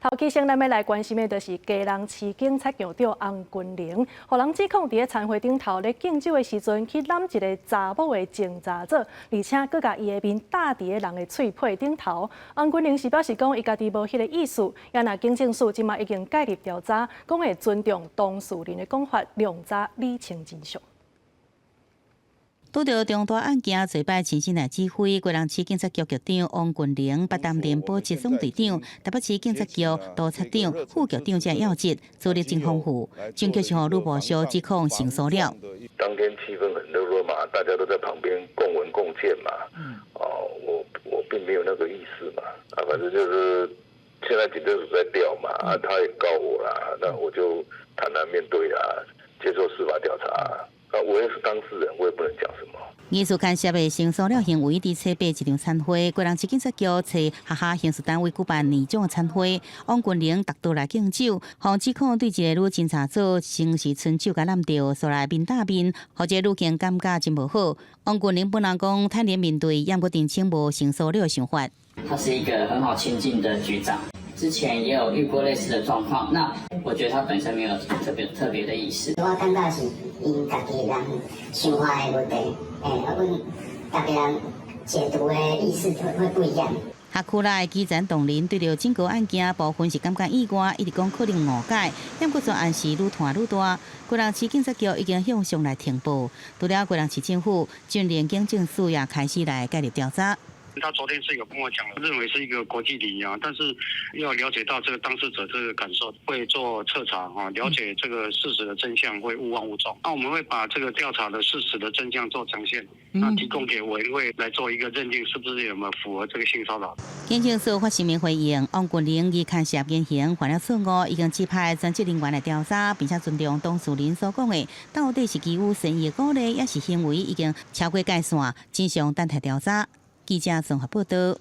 頭期先，咱欲來關心的就是基隆市警察局長翁君玲，予人指控佇咧餐會頂頭咧敬酒的時陣，去攬一个查某的偵查組，而且閣共伊的面搭佇咧人的喙皮頂頭。翁君玲是表示講，伊家己無彼个意思，也若警政署這馬已經介入調查，講會尊重當事人的講法，量查理清真相。拄著重大案件，做擺親身來指揮，基隆市警察局局長翁君玲，捌擔任保七總隊長、台北市警察局督察長、副局長這要職，資歷真豐富。證據是予女部屬指控性騷擾。當天氣氛很熱絡嘛，大家都在旁邊共聞共見嘛。哦，我並沒有那個意思嘛。啊，反正就是現在警政署在調嘛，啊，他也告我啦，那我就坦然面對啦，接受司法調查。啊，我也是當事人，我也不能講什麼。疑似牽涉的性騷擾行為，佇初八一場餐會，基隆市警察局揣學校刑事單位舉辦年終餐會，翁君玲特倒來敬酒，予指控對一个女偵查組先是伸手共攬著，紲來面搭面，予這个女警感覺真無好。翁君玲本人講坦然面對，猶閣澄清無性騷擾的想法。他是一個很好親近的局長，之前也有遇過類似的狀況。那我覺得他本身沒有特別特別的意思。我感覺是𪜶家己人想法的問題，欸，阮逐个人解讀的意思會不一樣。學區內基層同仁對著整個案件部分是感覺意外，一直講可能誤解，毋過全案是愈傳愈大。基隆市警察局已經向上來呈報，除了基隆市政府，就連警政署也開始來介入調查。他昨天是有跟我講，認為是一個國際禮儀啊，但是要了解到這個當事者這個感受，會做徹查啊，了解這個事實的真相，會勿忘勿縱。那我們會把這個調查的事實的真相做呈現，那提供給委員會來做一個認定，是不是有沒有符合這個性騷擾？警政署發聲明回應，翁君玲以牽涉言行犯了錯誤，已經指派專職人員來調查，並且尊重當事人所講的，到底是基於善意鼓勵，抑是行為已經超過界線，真相等待調查。記者綜合報道。